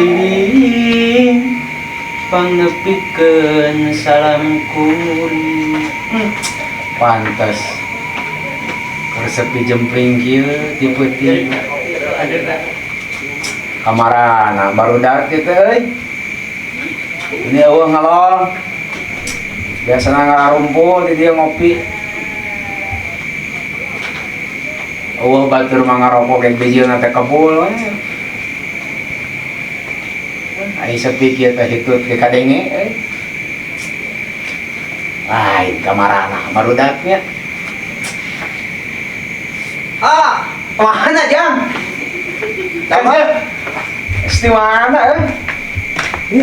Hariring pangnepikeun salam kuring. Pantes resepi jempling kieu ti peuting. Kamarana barudak kitu euy? Ini euweuh ngalol. Biasana ngararumpul di dieu ngopi. Euweuh batur mah ngarokok ge bijilna teh kebul we. Ai sepi kieu teh hitut ge kadenge euy. Lain kamarana barudaknya. Ah, Mana jang? Apa? Di mana euy?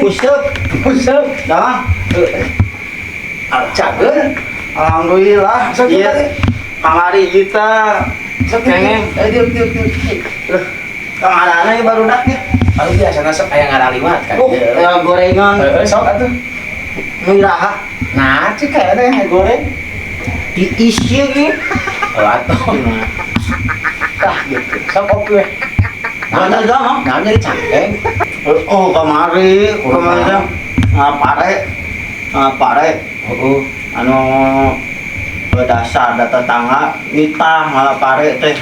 Usep, Usep. dah. Cager. Alhamdulillah. Sakit Iya. tadi. Kamari kita. Kengeng. Eh, diuk diuk diuk. Kamarana ya barudaknya. Aduh, biasana sok aya ngaraliwat kan. Oh, ya, gorengan. Heeh, sok atuh. Nu iraha Nah, cik kayak teh goreng. Diisi gitu. Oh, atuh. Tah gitu. Sok oke we. Mana dah, Mang? Nah, jadi cangkeng. Oh, kamari, kamari dah. Ah, pare. Ah, pare. Heeh. Anu dasar da tetangga nitah ngala pare teh.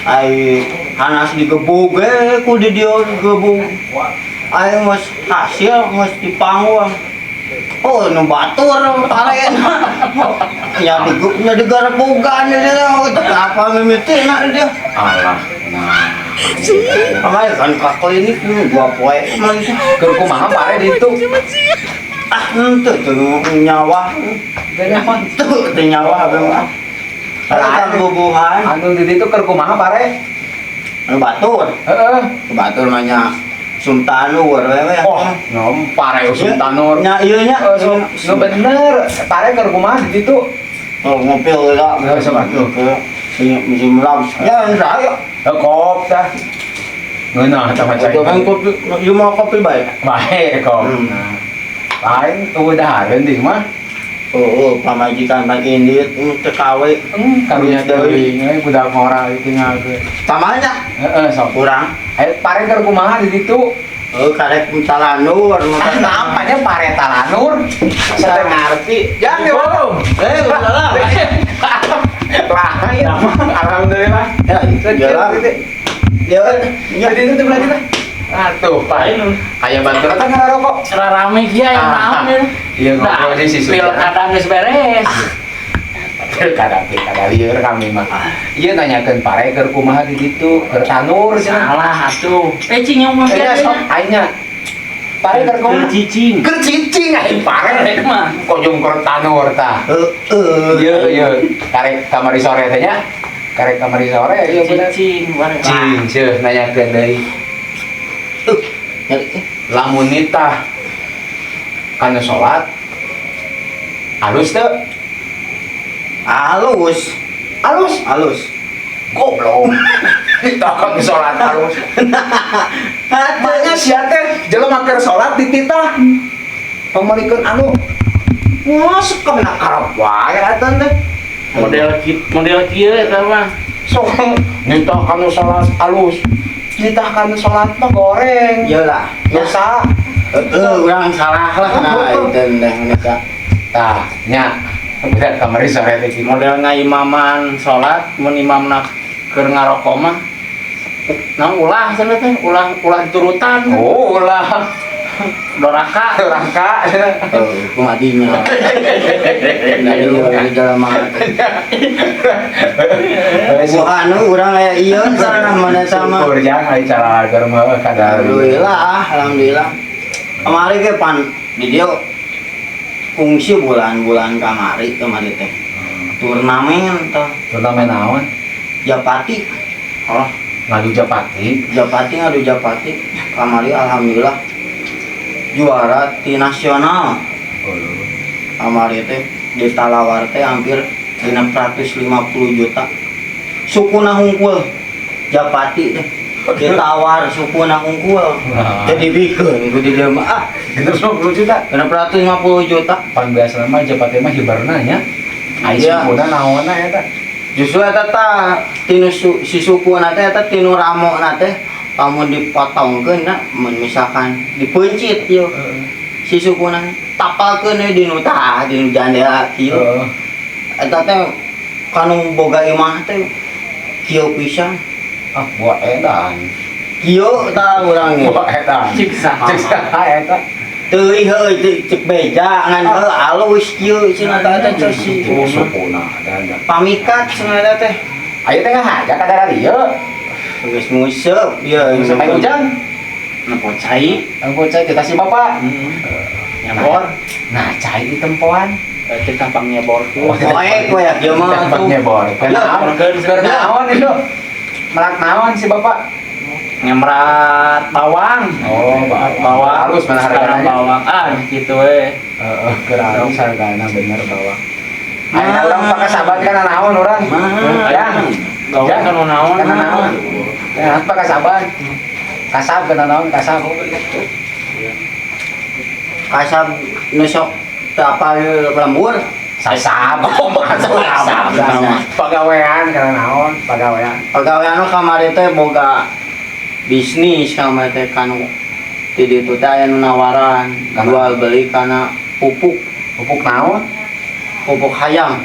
Ai hanas digebug ge ku di dieu digebug. Ai geus hasil geus dipangguang. Oh, nu batur pare. Nya di nya digarebugan di dieu. Apa mimitina di dieu. Alah, nah. Kamari kan ka klinik nu dua poe mah gitu. Keur kumaha pare di ditu? Ah, henteu teu nyawa. Teu nyawa. Teu teu nyawa abeh mah. Kan bubuhan. Anu di ditu keur kumaha pare? Anu batur. Heeh. Batur mah nya sumtanur we we. Oh, nom pare usum tanur. Nya ieu nya. Oh, so, nu bener, pare keur kumaha di ditu? Oh, ngopi heula. Heeh, sok atuh. Sing musim lam. Ya, saya. Eh, kop tah. Ngeunah tah maca. Itu kan kopi, ieu mah kopi bae. Bae kop. Hmm. Lain eueuh dahareun di mah. Oh, oh, pamajikan pan indit teu kawe. Karunya teuing euy budak ngora ditinggalkeun. Tamanya Heeh, sok. kurang. Eh, pare keur kumaha di ditu? Oh, karek talanur. Namanya pare talanur. Saya ngerti. Jangan ya, Bang. Eh, salah. Lain. Alhamdulillah. Ya, jalan. Ya, Ya, di itu belah kita. Atuh, Pak. Aya bantuan kan ngarokok. Rame kieu aya naon ya. Iya, ngobrol di si Suja. Pilkada geus beres. Pilkada pilkada lieur kami mah. Ieu nanyakeun pare keur kumaha di ditu, keur tanur cenah. Salah atuh. Eh cing yang Eh, ngopi sok aing nya. Pare keur kumaha? Keur cicing. Keur cicing aing pare mah. Kojong keur tanur tah. Heeh. Iya, iya. Karek kamari sore teh nya. Karek kamari sore iya bener. Cicing bareng. Cing, seuh nanyakeun deui. Nyari. Lamun nitah kana salat alus teu? Halus, Alus. halus. Goblok. Nitah kana salat alus. Makanya sia teh jelema keur salat dititah. Pamalikeun anu masuk kana karep wae atuh teh. Model kieu eta mah. Sok nitah kana salat alus. Nitah kana salat mah goreng. Iyalah. Dosa. Heeh, urang salah lah. Nah, itu teh mereka. Tah, nya. Udah kamari sore teh kitu. Model ngaimaman salat mun imamna keur ngarokok mah. Nah, ulah cenah teh, ulah ulah turutan. Oh, ulah. Doraka. Rangka. Oh, kumadinya. Nah, iya, di dalam mah. Buhan urang aya ieu salah mana sama. Syukur jang ai cara agar mah kadar. Alhamdulillah, alhamdulillah. Kamari ge pan di dieu fungsi bulan-bulan kamari kamari teh. Turnamen tah Turnamen naon? Japati. Oh, ngadu Japati. Japati ngadu Japati. Kamari alhamdulillah juara di nasional. Oh. Kamari teh di Talawar teh hampir 650 juta. Sukuna hungkul Japati teh. Ditawar sukuna hungkul. Nah. Jadi bikeun ku di dieu mah ah 650 juta. 650 juta. Pan biasa mah Japati mah hibarna nya. Ai Iya. sukuna naonna eta? Justru eta tah tinu si sukuna teh eta tinu ramona teh lamun dipotongkeun na mun misalkan dipeuncit ieu si sukuna tapalkeun we dinu tah dinu jandela kieu. Eta teh kanu boga imah teh kieu pisan. Ah, buah edan. Kieu tah urang ge. Buah edan. Cik saha. Cik saha eta. Teuing heueuh cek beja ngan heuh alus kieu cenah tah eta cek si Sukuna dan. Pamikat cenah eta teh. Ayo teh ngahaja ka daerah dieu. Geus nguseup ieu. Sampai hujan. Nempo cai. Nempo cai kita si bapak. Nyebor. Nah, cai di tempoan. Kita pang nyeborkeun. Poek we ya kieu mah Pang tuh. nyebor. Naon? Keur naon itu? Melak naon si bapak? Ngemrat bawang. Oh, bawang. Halus mana harganya? Bawang. Ah, gitu we. Heeh, keur halus hargana bener bawang. Ayeuna urang pakai sahabat kan naon urang? Ya. Bawang kan naon? Kana naon? Ya, pakai sahabat. Kasab kana naon kasab. Kasab nu sok teu apal lembur. Sasab. Sasab. Pagawean kana naon? Pagawean. Pagawean nu kamari teh boga bisnis kamari teh kanu di ditu teh aya nu nawaran jual beli kana pupuk. Pupuk naon? Pupuk hayam.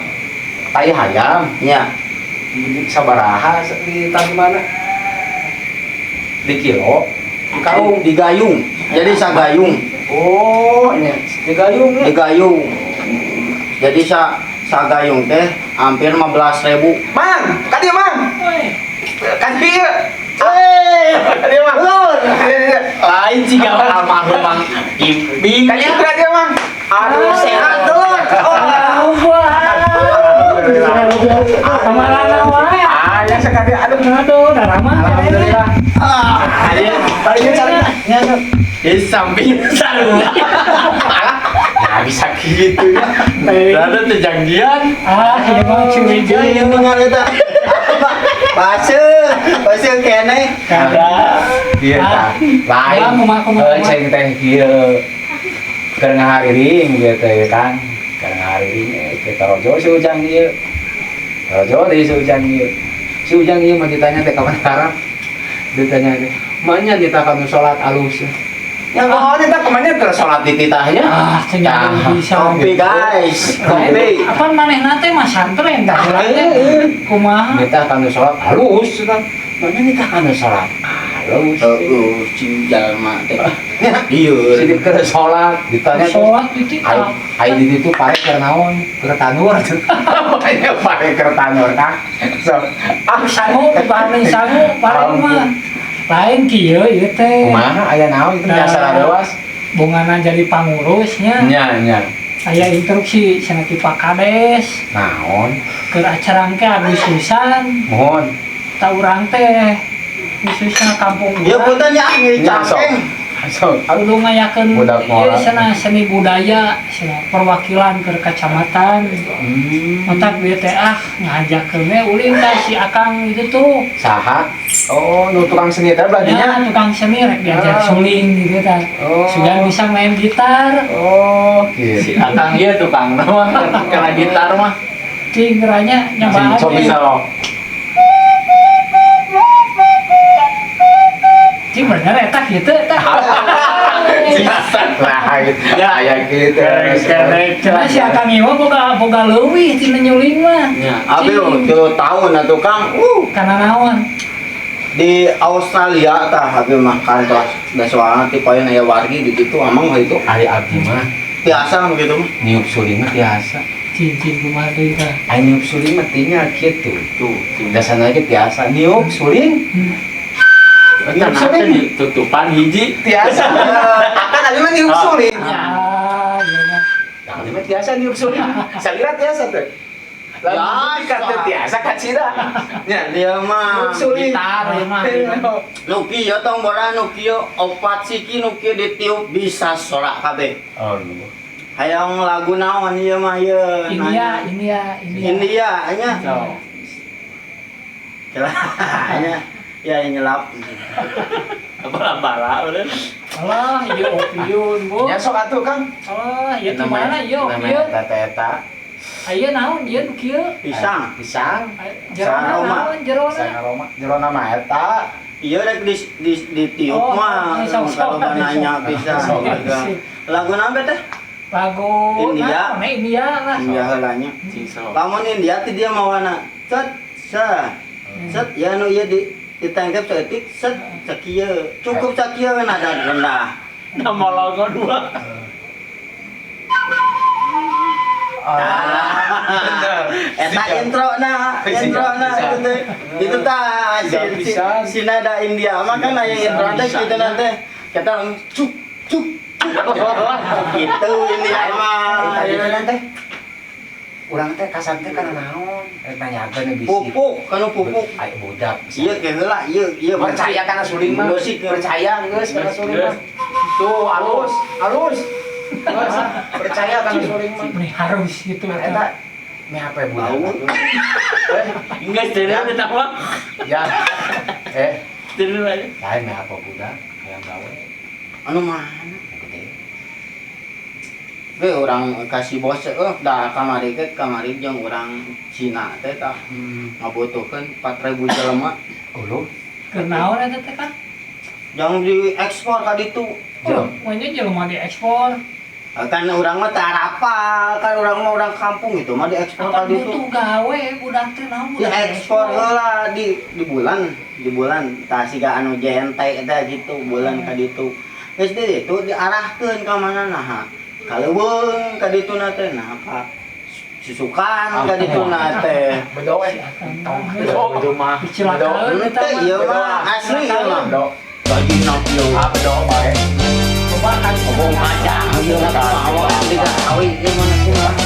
Tai hayam. Nya. Sabaraha di tadi mana? Di kilo? Di karung? Di gayung. Jadi sagayung. Oh, ini di gayung Di gayung. Jadi sagayung teh hampir 15.000. Mang, ka dieu Mang. Ka dieu. Ka dieu Mang. Lain sih gawe almarhum Mang Ibing. Ka dieu ka dieu Mang. Aduh, sehat dulur. Oh. Kamarana wae. Ah, ya sekali aduh. Aduh, darama. Alhamdulillah. Ah, Ayo, Tadi cari. di samping sarung. Alah, nah bisa gitu ya. Lalu terjanggian. Ah, ieu mah curiga Ieu ieu mah. ningali eta. Pase, pase keneh. Kada. Iya tah. Lain. Kumaha, kumaha, kumaha. Ceng teh kieu. Keur ngahariring ieu teh kan. Keur ngahariring teh tarojo si Ujang ieu. Tarojo deui si Ujang ieu. Si Ujang ieu mah ditanya teh kapan harap. Ditanya teh, "Manya ditah kanu salat alus." Ya oh, eta kemana keur salat di titahnya? Ah, cenah bisa. Kopi guys, kopi. Apa manehna teh mah santren dah urang teh. Kumaha? Nitah kanu salat alus cenah. Manya nitah kanu salat alus. Heeh, si jalma teh. Ieu. Si keur salat ditanya teh, Salat di titah. Ai di ditu pare keur naon? Keur tanur. Makanya pare keur tanur Kang. So, Ah, sangu bahan sangu pare mah. Lain kieu ieu teh. kumaha aya naon itu biasa leuwas. Bungana jadi pangurusnya. Nya nya. Aya instruksi cenah ti Pak Kades Naon? keur acara engke Agustusan Mohon. ta urang teh khususnya kampung Ieu urang punten ya ngiri Nya, sok. cangkeng. Sok. Aduh. kudu ngayakeun Budak ieu ngora. cenah seni budaya cenah perwakilan ke kecamatan. Otak ieu teh ah ngajakeun we ulin ka si Akang itu tuh. Saha? Oh, nu tukang seni teh berarti Ya, nya. tukang seni rek diajar Ah. suling gitu tah. Oh. Sugan bisa main gitar. Oh, gitu. Si Akang ieu tukang mah kena gitar mah. Cing geranya nyobaan. Sok bisa lo. Cing bener eta kitu eta. Nah, gitu. Ya. Aya gitu. Cenah si Akang ieu mah boga leuwih tina nyuling mah. Ya. Abi Cing. 3 tahun atuh Kang. Kana naon? Di Australia tah abi mah kantos da soalna ti poin aya wargi di ditu amang itu Ari abdi mah biasa begitu mah. niup suling mah biasa. Cing cing kumaha deui tah. Ari niup suling mah tinggal kitu. Tuh, Dasarna ge tiasa niup suling. Niup suling ditutupan hiji. Tiasa. Akan abi mah niup suling. Ah, iya mah. Nah, abi mah tiasa niup suling. Salira tiasa teh. Lamun Tiasa. kata tiasa kacida. Nya, Dia mah niup suling. Gitar ieu mah. nu kieu tong bora nu kieu opat siki nu kieu ditiup bisa sorak kabeh. Oh, Hayang lagu naon ieu mah ieu. India, India, India. India nya. So. Celah nya. Ya nyelap. Bala-bala udah. Alah, ieu opiun, Bu. Nya sok atuh Kang. Alah, ieu kumaha ieu opiun? Namanya eta eta Aya naon ieu nu kieu? Pisang. Pisang. Jerona Aroma. naon jerona? Pisang aroma. Jerona mah eta. Iya rek di di ditiup Oh, mah ini sok-sok. kalau nanya pisang. Sok. Lagu naon teh? Lagu India. naon, eh, India lah. India heula nya. Cing sok. Lamun India ti dia mawana set sa set ya nu ieu di ditangkap saeutik set sakieu. Cukup sakieu nada rendah. Nama logo dua. Bener. Eta intro na, intro na itu teh. Itu tah si, si, si nada India mah kan aya intro teh gitu nanti. Kita langsung cuk cuk cuk. Gitu India mah. Tadi teh teh. Urang teh kasar teh kana naon? Rek nanyakeun bisi. Pupuk, kanu pupuk. Ayo budak. Iya ke heula, ieu ieu Percaya kana suling mah. Musik. Percaya geus kana suling mah. Tuh alus, alus. Geus, percaya kana suling mah. Ini harus gitu Eta eta. meh apa budak? Bau. Eh, Enggak, serius eta mah. ya. Eh, Serius aja. lain meh apa budak hayang gawe. Anu mana? Gede. Ge urang kasih bos eh dah kamari ke kamari jeung urang Cina teh tah ngabutuhkeun 4000 jelema. Uluh. Keur naon eta teh kan? Jangan diekspor ka ditu. Oh, nya jelema diekspor. Kan urang mah teu arapal, kan urang mah urang kampung itu mah diekspor ka Apa ditu. butuh gawe budak teh naon budak Diekspor heula di bulan tah siga anu JNT teh gitu bulan ka ditu. Geus di ditu diarahkeun ka mana naha? Ka leuweung ka ditu na teh nah ka susukan ka ditu na teh. Bedo eh. Bedo, bedo mah. Dicilakaeun eta Teh mah. ieu mah asli ieu mah. Bedo. Gajina kieu. Ah, bedo bae. Coba kan Obong kacang ieu mah awak digawe ieu mah kumaha.